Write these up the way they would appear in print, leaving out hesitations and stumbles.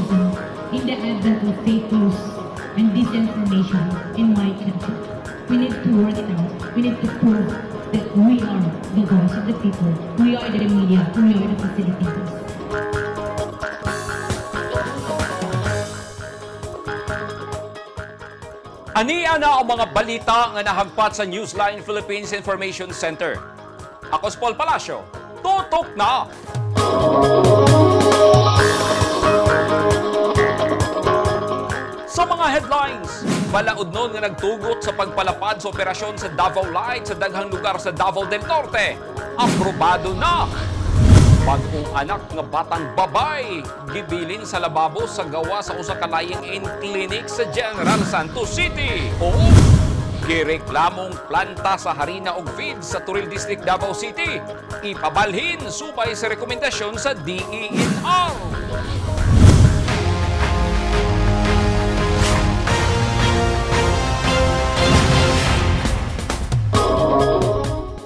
journalism in the advent of fake news and disinformation in my country. We need to work it out. We need to prove that we are the voice of the people. We are the media. We are the facilitators. Ania na ang mga balita nga nahagpat sa Newsline Philippines Information Center. Ako si Paul Palacio. Tutok na! Sa mga headlines, balaod nun nga nagtugot sa pagpalapad sa operasyon sa Davao Light sa daghang lugar sa Davao del Norte. Aprobado na! Bagong anak nga batang babay gibilin sa lababo sa gawa sa usa ka lying-in clinic sa General Santos City. O gireklamong planta sa harina ug feed sa Turil District, Davao City. Ipabalhin subay sa rekomendasyon sa DENR.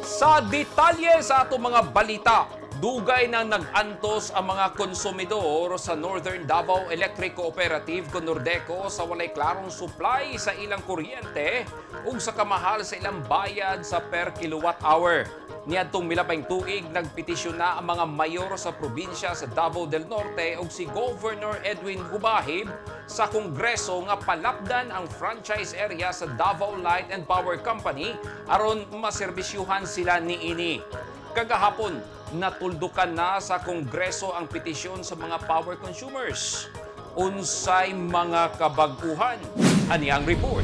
Sa detalye sa atong mga balita, dugay na nag-antos ang mga konsumidor sa Northern Davao Electric Cooperative kon Nordeco sa walay klarong supply sa ilang kuryente ug sa kamahal sa ilang bayad sa per kilowatt hour. Niadtong milabang tuig, nagpetisyon na ang mga mayor sa probinsya sa Davao del Norte ug si Governor Edwin Hubahib sa Kongreso nga palapdan ang franchise area sa Davao Light and Power Company aron maserbisyuhan sila niini. Kagahapon, natuldukan na sa Kongreso ang petisyon sa mga power consumers. Unsay mga kabag-uhan? Ani ang report.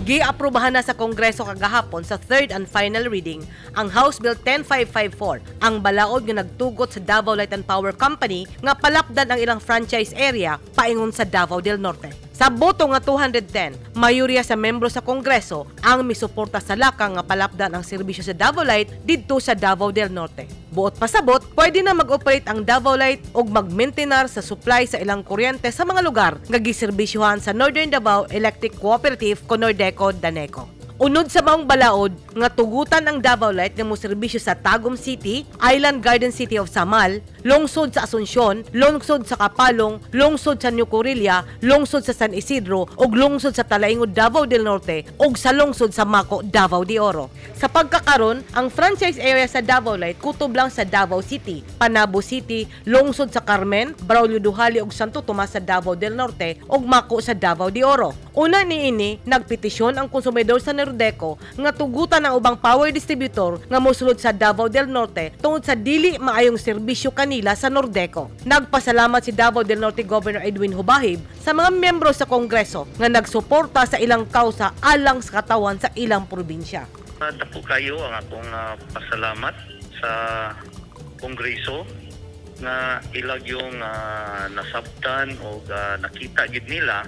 Giaprubahan na sa Kongreso kagahapon sa third and final reading ang House Bill 10554, ang balaod nga nagtugot sa Davao Light and Power Company nga palapdan ang ilang franchise area paingon sa Davao del Norte. Sa boto nga 210, mayoriya sa membro sa Kongreso ang misuporta sa lakang nga palapdan ang serbisyo sa Davao Light didto sa Davao del Norte. Buot pasabot, pwede na mag-operate ang Davao Light og mag-maintainer sa supply sa ilang kuryente sa mga lugar nga giserbisyuhan sa Northern Davao Electric Cooperative Conordeco Daneco. Unod sa maong balaod nga tugutan ang Davao Light nga moserbisyo sa Tagum City, Island Garden City of Samal, lungsod sa Asuncion, lungsod sa Kapalong, lungsod sa New Corilla, lungsod sa San Isidro ug lungsod sa Talaingod Davao del Norte ug sa lungsod sa Maco Davao de Oro. Sa pagkakaron, ang franchise area sa Davao Light kutob lang sa Davao City, Panabo City, lungsod sa Carmen, Braulio Duhali ug Santo Tomas sa Davao del Norte ug Maco sa Davao de Oro. Una niini, nagpetisyon ang konsumidor sa Nordeco nga tugutan ang ubang power distributor nga mosulod sa Davao del Norte tungod sa dili maayong serbisyo kanila sa Nordeco. Nagpasalamat si Davao del Norte Governor Edwin Hubahib sa mga miyembro sa Kongreso nga nagsuporta sa ilang kausa alang sa katawan sa ilang probinsya. Dako kayo ang akong pasalamat sa Kongreso nga ilag yung nasabtan o nakita gid nila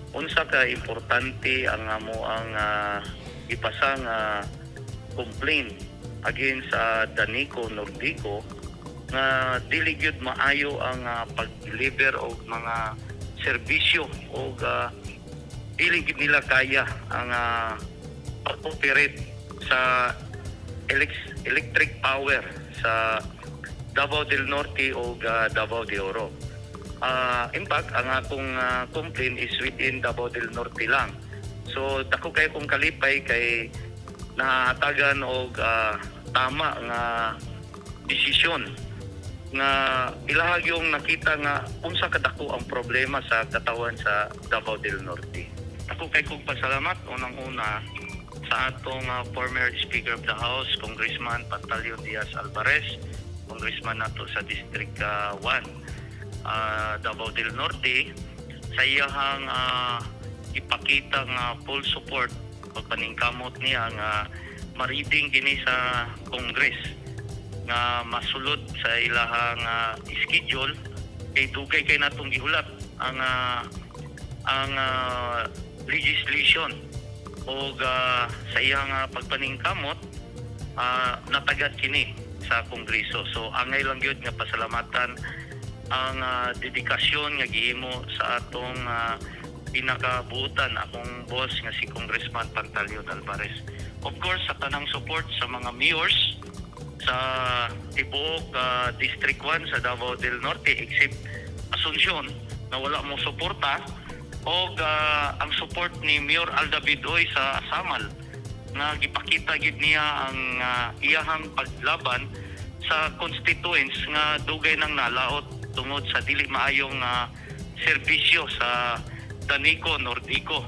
unsa ka importante ang amo ang ipasa nga complaint against sa Danico Nordico nga dili gyud maayo ang pag-deliver og mga serbisyo og dili gyud nila kaya ang pag-operate sa electric power sa Davao del Norte o Davao de Oro. In fact, ang akong complaint is within Davao del Norte lang. So dako kay kong kalipay kay nahatagan og tama nga desisyon nga ilahag yung nakita nga unsa kadako ang problema sa katawan sa Davao del Norte. Ako kay kong pasalamat unang-una sa atong former Speaker of the House, Congressman Pantaleon Diaz Alvarez, Congressman nato sa District 1, Davao del Norte, sa iyahang ipakita nga full support pagpaningkamot niya nga mariding kini sa Congress nga masulod sa ilahang schedule kay dugay kay natong gihulat ang legislation og sa iyang pagpaningkamot natagat kini sa Kongreso. So angay lang gyud nga pasalamatan ang dedikasyon nga gihimo sa atong pinakabuutan akong boss nga si Congressman Pantaleon Alvarez. Of course sa tanang support sa mga mayors sa tibuok District 1 sa Davao del Norte except Asuncion na wala mo suporta og ang support ni Mayor Aldavid Uy sa Samal nga gipakita gid niya ang iyahang paglaban sa constituents nga dugay nang nalaot tungod sa dili maayong serbisyo sa Danico Nordico.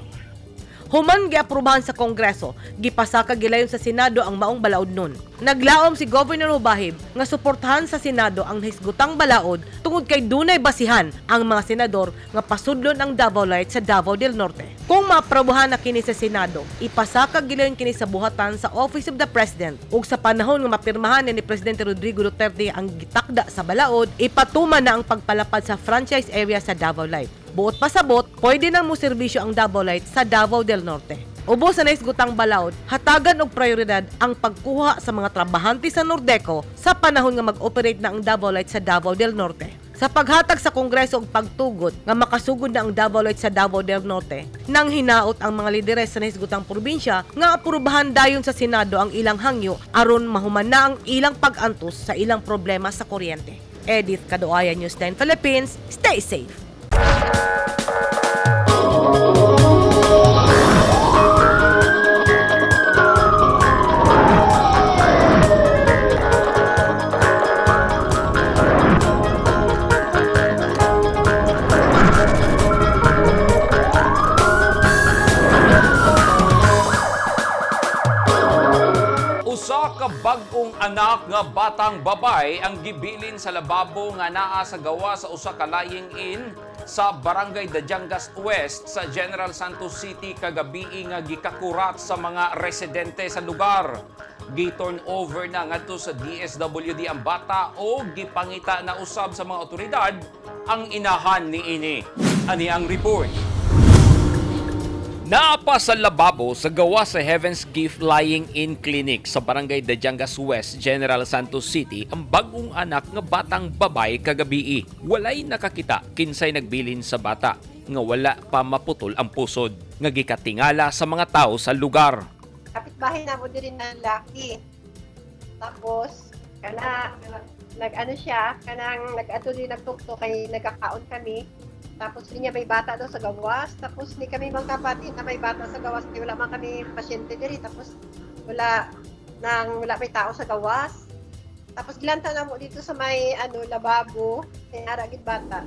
Human giaprubahan sa Kongreso, gipasaka gilayon sa Senado ang maong balaod nun. Naglaom si Governor Hubahib nga suportahan sa Senado ang nahisgutang balaod tungod kay dunay basihan ang mga senador nga pasudlon ang Davao Light sa Davao del Norte. Kung maaprobahan na kini sa Senado, ipasaka gilayon kini sa buhatan sa Office of the President ug sa panahon nga mapirmahan ni Presidente Rodrigo Duterte ang gitakda sa balaod, ipatuman na ang pagpalapad sa franchise area sa Davao Light. Buot pasabot, pwede nang mo serbisyo ang Davao Light sa Davao del Norte. Ubos sa naisgutang balaod, hatagan og prioridad ang pagkuha sa mga trabahante sa Nordeco sa panahon nga mag-operate na ang Davao Light sa Davao del Norte. Sa paghatag sa Kongreso og pagtugot nga makasugod na ang Davao Light sa Davao del Norte, nang hinaot ang mga lideres sa nahisgutang probinsya nga aprubahan dayon sa Senado ang ilang hangyo aron mahuman na ang ilang pag-antos sa ilang problema sa kuryente. Edith Kadoaya, News 10 Philippines. Stay safe! Usa ka bag-ong anak nga batang babay ang gibilin sa lababo nga naa sa gawa sa usa ka lying in sa Barangay Dadiangas West sa General Santos City kagabii nga gikakurat sa mga residente sa lugar. Gi-turn over na ngadto sa DSWD ang bata o gipangita na usab sa mga otoridad ang inahan niini. Ani ang report. Naapa sa lababo sa gawa sa Heaven's Gift Lying In Clinic sa Barangay Dadiangas West, General Santos City ang bagong anak nga batang babay kagabii. Walay nakakita kinsay nagbilin sa bata nga wala pa maputol ang pusod nga gikatingala sa mga tao sa lugar. Kapitbahay na mo diri na laki. Tapos kana nag-ano siya, kanang nag-ato din nagtukto kay nagkakaon kami. Tapos niya may bata daw sa gawas. Tapos ni kami mga kapatid na may bata sa gawas, kay wala man kami pasyente diri. Tapos wala nang wala may tao sa gawas. Tapos gilanta na mo dito sa may ano lababo, kay ara gid bata.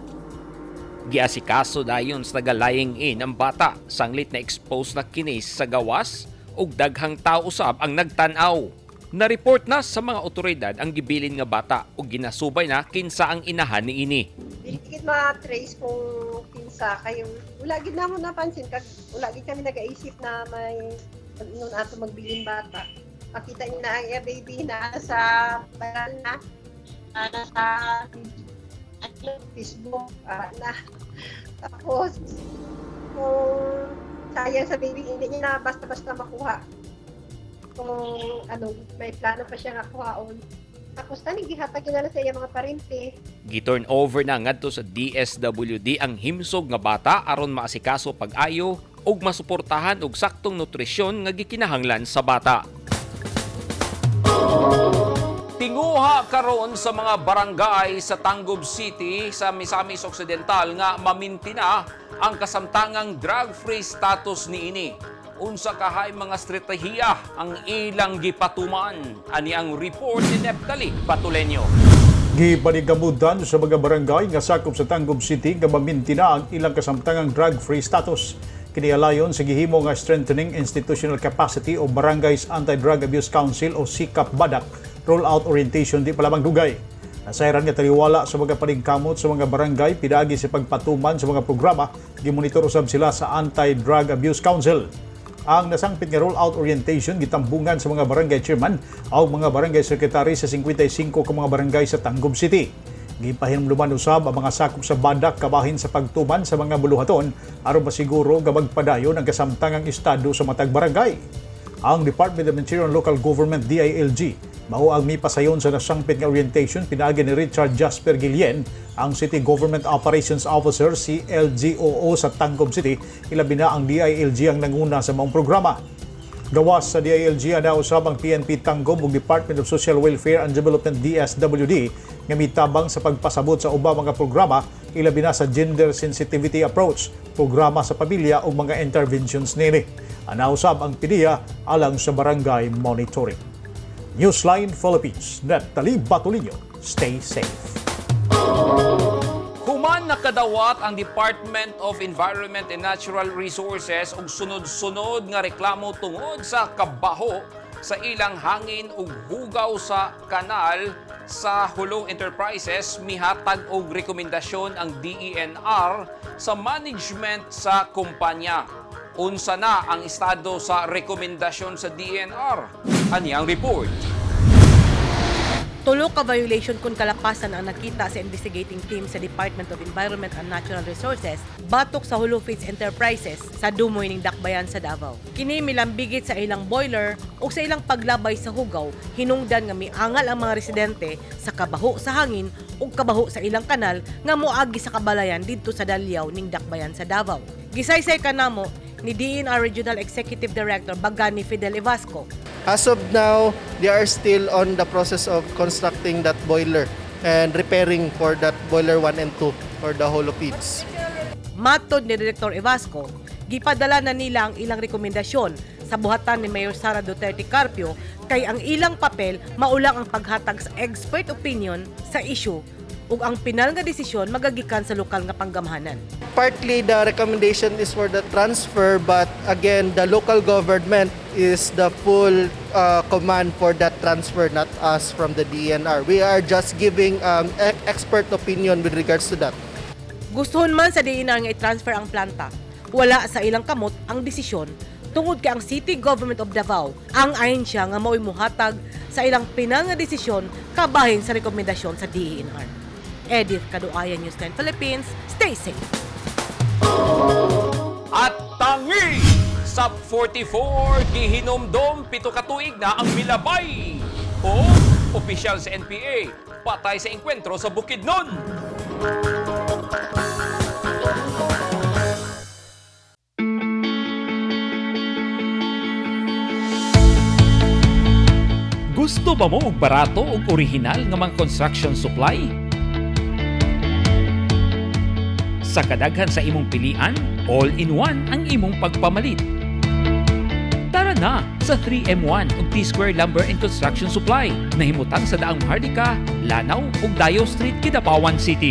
Giasikaso dayon sa taga-lying in ang bata sanglit na expose na kini sa gawas ug daghang tao usab ang nagtan-aw. Na-report na sa mga otoridad ang gibilin nga bata ug ginasubay na kinsa ang inahan niini. Dili gid ma-trace kung kinsa kayo. Wala gid namo napansin kag wala gid kami nagaisip na may nun ato magbilin bata. Makita niya na ang iya baby na sa viral na nasa ano, Facebook na. Tapos kung sayang sa baby, hindi niya na basta-basta makuha. Kung ano, may plano pa siya nga kuhaon. Tapos tani gihatag niya na lang sa iya mga parente. Gi-turn over na ngadto sa DSWD ang himsog nga bata aron maasikaso pag-ayo ug masuportahan og saktong nutrisyon nga gikinahanglan sa bata. Tinguha karon sa mga barangay sa Tangub City sa Misamis Occidental nga mamintina ang kasamtangang drug-free status niini. Unsa kahay mga estratehiya ang ilang gipatuman? Ani ang report ni Neptali Batulenyo. Gipanigamudan sa mga barangay nga sakop sa Tangub City nga mamintina ang ilang kasamtangang drug-free status. Kini alayon sa gihimo nga Strengthening Institutional Capacity o Barangays Anti-Drug Abuse Council o SICAP BADAC rollout orientation di pa lamang dugay. Nasayran nga taliwala sa mga paningkamot sa mga barangay pidagi sa pagpatuman sa mga programa, gimonitor usab sila sa Anti-Drug Abuse Council. Ang nasangpit nga rollout orientation gitambungan sa mga barangay chairman o mga barangay secretary sa 55 ka mga barangay sa Tangub City. Gipahinumduman usab ang mga sakop sa badak kabahin sa pagtuman sa mga buluhaton aron masiguro nga magpadayon ang kasamtangang estado sa matag barangay. Ang Department of Interior and Local Government, DILG, mao ang mipasayon sa nasangpit nga orientation pinaagi ni Richard Jasper Guillen, ang City Government Operations Officer, CLGOO, sa Tangub City. Ilabi na ang DILG ang nanguna sa maong programa. Gawas sa DILG, ana usab ang PNP Tanggob ug Department of Social Welfare and Development DSWD nga mitabang sa pagpasabot sa ubang mga programa, ilabi na sa gender sensitivity approach, programa sa pamilya ug mga interventions nini. Ana usab ang PDEA alang sa barangay monitoring. Newsline Philippines, Natalie Batolino. Stay safe. Human nakadawat ang Department of Environment and Natural Resources og sunod-sunod nga reklamo tungod sa kabaho sa ilang hangin ug hugaw sa kanal sa Jolo Enterprises, mihatag og rekomendasyon ang DENR sa management sa kumpanya. Unsa na ang estado sa rekomendasyon sa DENR? Ani ang report. Tulo ka violation kun kalapasan ang nakita sa investigating team sa Department of Environment and Natural Resources batok sa Jolo Feeds Enterprises sa Dumoy ning Dakbayan sa Davao. Kini milambigit sa ilang boiler o sa ilang paglabay sa hugaw, hinungdan nga miangal ang mga residente sa kabaho sa hangin ug kabaho sa ilang kanal nga moagi sa kabalayan didto sa Dalyaw ning Dakbayan sa Davao. Gisaysay kanamo ni DENR Regional Executive Director Bagani Fidel Evasco. As of now, they are still on the process of constructing that boiler and repairing for that boiler 1 and 2 for the Jolo Feeds. Matod ni Director Evasco, gipadala na nila ang ilang rekomendasyon sa buhatan ni Mayor Sara Duterte Carpio kay ang ilang papel mao lang ang paghatag sa expert opinion sa issue ug ang pinal nga desisyon magagikan sa lokal nga panggamhanan. Partly the recommendation is for the transfer, but again, the local government is the full command for that transfer, not us from the DENR. We are just giving expert opinion with regards to that. Gustuhon man sa DENR nga i-transfer ang planta. Wala sa ilang kamot ang desisyon tungod kay ang City Government of Davao ang ahensya nga mao'y muhatag sa ilang pinal nga desisyon kabahin sa rekomendasyon sa DENR. Edith Kaduaya, News 10 Philippines. Stay safe. At tangi! Sa 44, gihinomdom 7 ka tuig na ang milabay. O opisyal sa NPA, patay sa engkwentro sa Bukidnon. Gusto ba mo og barato ug orihinal nga mga construction supply? Sa kadaghan sa imong pilian, all-in-one ang imong pagpamalit. Tara na sa 3M1 ug T-Square Lumber and Construction Supply na himutang sa Daang Maharlika, Lanao ug Dayo Street, Kidapawan City.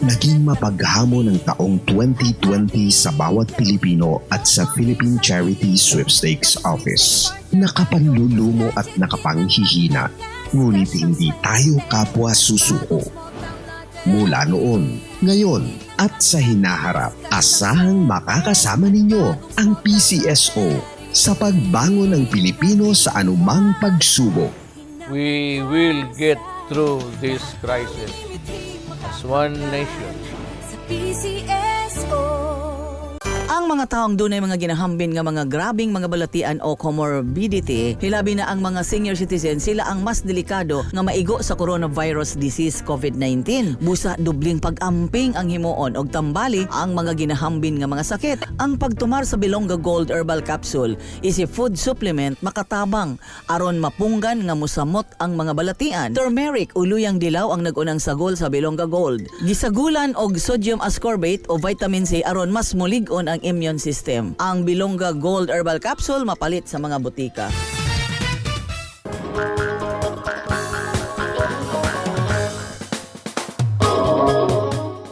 Naging mapaghamon ang taong 2020 sa bawat Pilipino at sa Philippine Charity Sweepstakes Office. Nakapanlulumo at nakapanghihina, ngunit hindi tayo kapwa susuko. Mula noon, ngayon at sa hinaharap, asahang makakasama ninyo ang PCSO sa pagbangon ng Pilipino sa anumang pagsubok. We will get through this crisis as one nation. Sa PCSO. Ang mga taong dunay mga ginahambin nga mga grabing mga balatian o comorbidity, hilabi na ang mga senior citizen, sila ang mas delikado nga maigo sa coronavirus disease COVID-19. Busa dubling pag-amping ang himuon og tambali ang mga ginahambin nga mga sakit. Ang pagtumar sa Bilongga Gold Herbal Capsule is a food supplement makatabang aron mapunggan nga musamot ang mga balatian. Turmeric o luyang dilaw ang nag-unang sagol sa Bilongga Gold. Gisagulan og sodium ascorbate o vitamin C aron mas mulig-on ang immune system. Ang Bilongga Gold Herbal Capsule mapalit sa mga botika.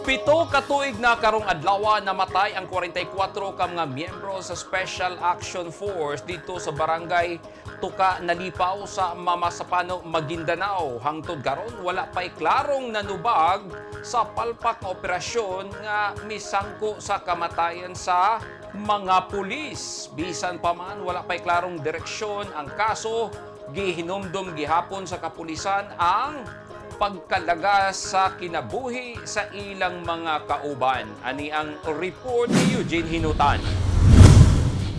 7 ka tuig na karong adlaw namatay ang 44 ka mga miyembro sa Special Action Force dito sa barangay Tuka Nalipaw sa Mamasapano, Maguindanao. Hangtod karon wala pa'y klarong nanubag sa palpak nga operasyon nga misangko sa kamatayan sa mga pulis. Bisan pa man wala pa'y klarong direksyon ang kaso, gihinumdum gihapon sa kapulisan ang pagkalagas sa kinabuhi sa ilang mga kauban. Ani ang report ni Eugene Hinutan.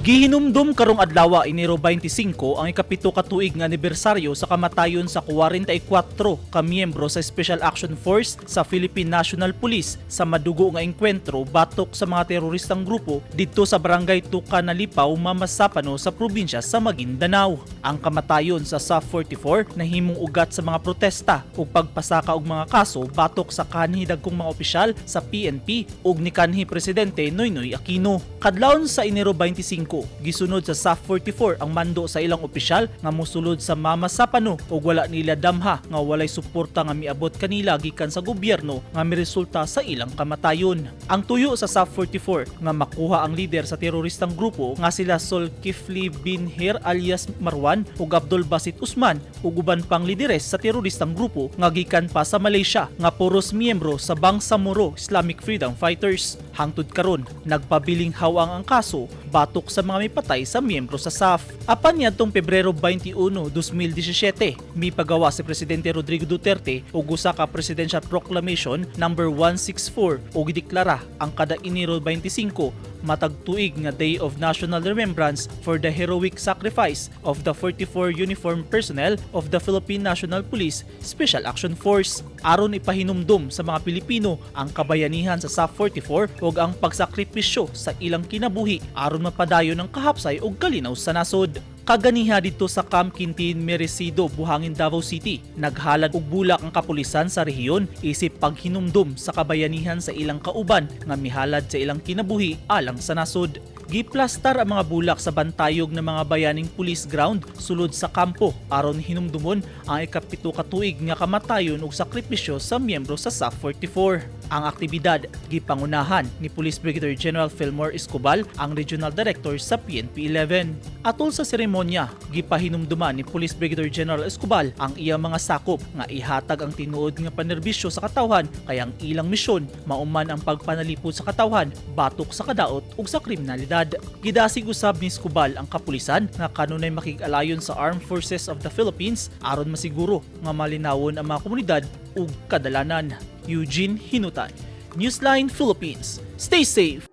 Gihinumdum karong adlaw, Enero 25, ang 7 ka tuig nga anibersaryo sa kamatayon sa 44 ka miyembro sa Special Action Force sa Philippine National Police sa madugo nga engkwentro batok sa mga teroristang grupo didto sa Barangay Tuka Nalipaw, Mamasapano sa probinsya sa Maguindanao. Ang kamatayon sa SAF 44 nahimong ugat sa mga protesta ug pagpasaka og mga kaso batok sa kanhi dagkong mga opisyal sa PNP ug ni kanhi Presidente Noynoy Aquino. Kadlawon sa Enero 25, gisunod sa SAF 44 ang mando sa ilang opisyal nga mosulod sa Mamasapano ug wala nila damha nga walay suporta nga miabot kanila gikan sa gobyerno nga miresulta sa ilang kamatayon. Ang tuyo sa SAF 44 nga makuha ang lider sa teroristang grupo nga sila Solkifli bin Hir alias Marwan ug Abdul Basit Usman ug uban pang lideres sa teroristang grupo nga gikan pa sa Malaysia nga puros miyembro sa Bangsamoro Islamic Freedom Fighters. Hangtod karon, nagpabiling hawang ang kaso batok sa mga mipatay sa miyembro sa SAF. Apan niadtong Pebrero 21, 2017, mipagawa si Presidente Rodrigo Duterte og usa ka Presidential Proclamation number 164 ug gideklara ang kada Enero 25 matag tuig nga Day of National Remembrance for the heroic sacrifice of the 44 uniformed personnel of the Philippine National Police Special Action Force, aron ipahinumdum sa mga Pilipino ang kabayanihan sa SAF 44 ug ang pagsakripisyo sa ilang kinabuhi aron mapadayon ang kahapsay ug kalinaw sa nasod. Kaganiha didto sa Camp Quintin Merecido, Buhangin, Davao City, naghalad og bulak ang kapulisan sa rehiyon isip paghinumdum sa kabayanihan sa ilang kauban nga mihalad sa ilang kinabuhi alang sa nasod. Giplastar ang mga bulak sa bantayog ng mga bayaning police ground sulod sa kampo aron hinumdumon ang 7 ka tuig nga kamatayon ug sakripisyo sa miyembro sa SAF 44. Ang aktibidad gipangunahan ni Police Brigadier General Fillmore Escobal, ang Regional Director sa PNP 11. Atol sa seremonya, gipahinumduman ni Police Brigadier General Escobal ang iyang mga sakop nga ihatag ang tinuod nga panerbisyo sa katawhan kay ang ilang misyon mauman ang pagpanalipod sa katawhan batok sa kadaot ug sa kriminalidad. Gidasig usab ni Escobal ang kapulisan nga kanunay makig-alayon sa Armed Forces of the Philippines aron masiguro nga malinawon ang mga komunidad ug kadalanan. Eugene Hinutan, Newsline Philippines. Stay safe!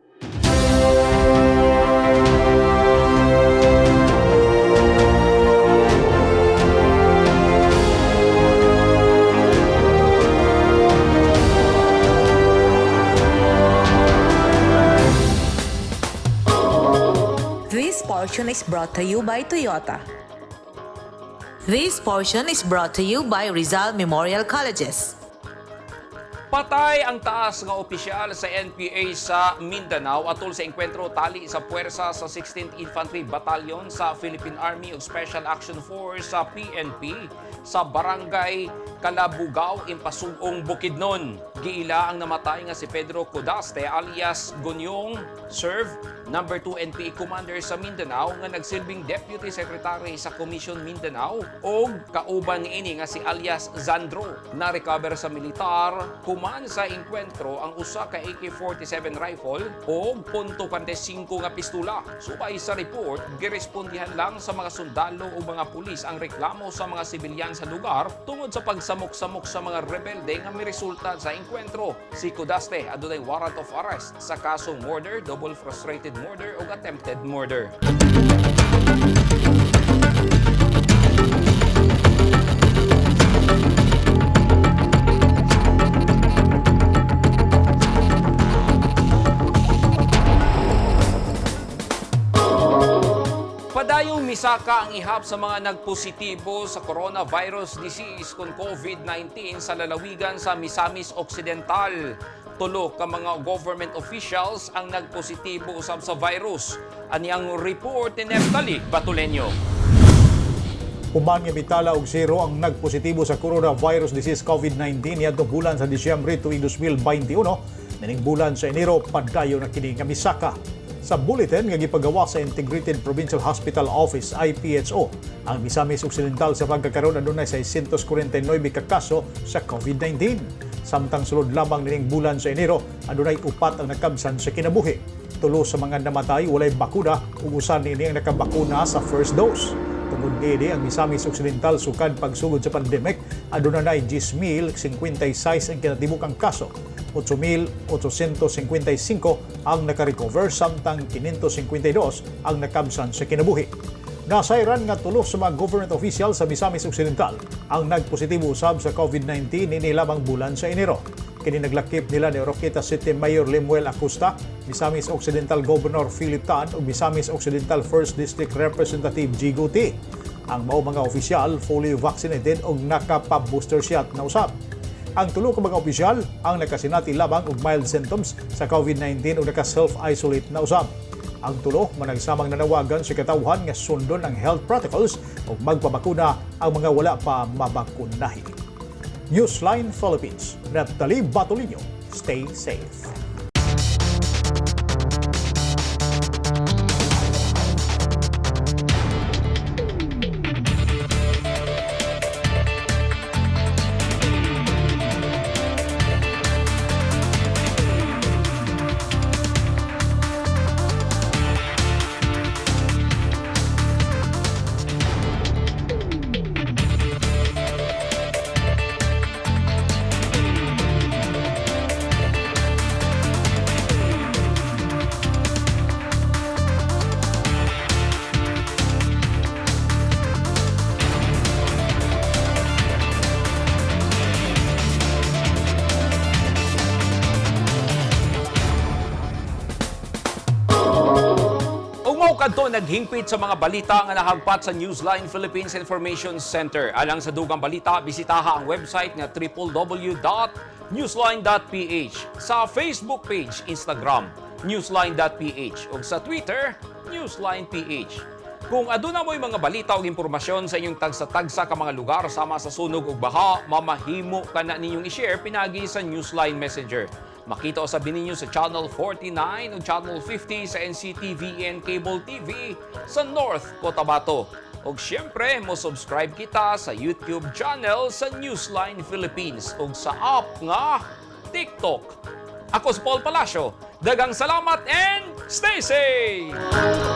This portion is brought to you by Toyota. This portion is brought to you by Rizal Memorial Colleges. Patay ang taas nga opisyal sa NPA sa Mindanao atol sa engkwentro tali sa puwersa sa 16th Infantry Battalion sa Philippine Army ug Special Action Force sa PNP sa Barangay Kalabugao, Impasugong, Bukidnon. Giila ang namatay nga si Pedro Codaste alias Gonyong Serve, number 2 NPA commander sa Mindanao nga nagsilbing Deputy Secretary sa Commission Mindanao, og kauban niini nga si alias Zandro. Na-recover sa militar human sa engkwentro ang usa ka AK-47 rifle og .45 nga pistula. Subay sa report, girespondihan lang sa mga sundalo o mga pulis ang reklamo sa mga sibilyan sa lugar tungod sa pagsamok-samok sa mga rebelde nga miresulta sa engkwentro. Si Codaste adunay warrant of arrest sa kasong murder, double frustrated murder ug attempted murder. Padayong misaka ang ihap sa mga nagpositibo sa coronavirus disease kon COVID-19 sa lalawigan sa Misamis Occidental. 3 ka mga government officials ang nagpositibo usab sa virus. Ani ang report ni Neftali Batuleño. Human nga mitala og 0 ang nagpositibo sa coronavirus disease COVID-19 niadtong bulan sa Disyembre tuig 2021, nining bulan sa Enero padayon na kini nga misaka. Sa bulletin nga gipagawa sa Integrated Provincial Hospital Office IPHO, ang Misamis Occidental sa pagkakaroon adunay 649 ka kaso sa COVID-19. Samtang sulod lamang nining bulan sa Enero, adunay 4 ang nakabsan sa kinabuhi. 3 sa mga namatay walay bakuna ug usa niini ang nakabakuna sa first dose. Tungod niini, ang Misamis Occidental sukad pagsugod sa pandemic aduna nay 10,056 ang kinatibukang kaso. 8,855 ang nakarecover samtang 552 ang nakabsan sa kinabuhi. Nasayran nga tulo sa mga government official sa Misamis Occidental ang nagpositibo usab sa COVID-19 niini lamang bulan sa Enero. Kini naglakip nila ni Oroquieta City Mayor Lemuel Acosta, Misamis Occidental Governor Philip Tan ug Misamis Occidental 1st District Representative Jigo Ty. Ang mao mga opisyal fully vaccinated ug nakapa-booster shot na usab. Ang tulo ka mga opisyal ang nakasinati lamang og mild symptoms sa COVID-19 ug naka-self-isolate na usab. Ang tulo managsamang nanawagan sa katawhan nga sundon ang health protocols ug magpabakuna ang mga wala pa mabakunahi. Newsline Philippines, Neptali Batolino. Stay safe. Ug mao kadto naghingpit sa mga balita nga nahagpat sa Newsline Philippines Information Center. Alang sa dugang balita, bisitaha ang website nga www.newsline.ph, sa Facebook page, Instagram, newsline.ph ug sa Twitter, newsline.ph. Kung aduna mo'y mga balita o impormasyon sa inyong tagsa-tagsa ka mga lugar sama sa sunog ug baha, mamahimo ka na ninyong i-share pinagi sa Newsline Messenger. Makita usab ninyo sa Channel 49 o Channel 50 sa NCTVN Cable TV sa North Cotabato. Og siyempre, mo subscribe kita sa YouTube channel sa Newsline Philippines ug sa app nga TikTok. Ako si Paul Palacio. Daghang salamat and stay safe!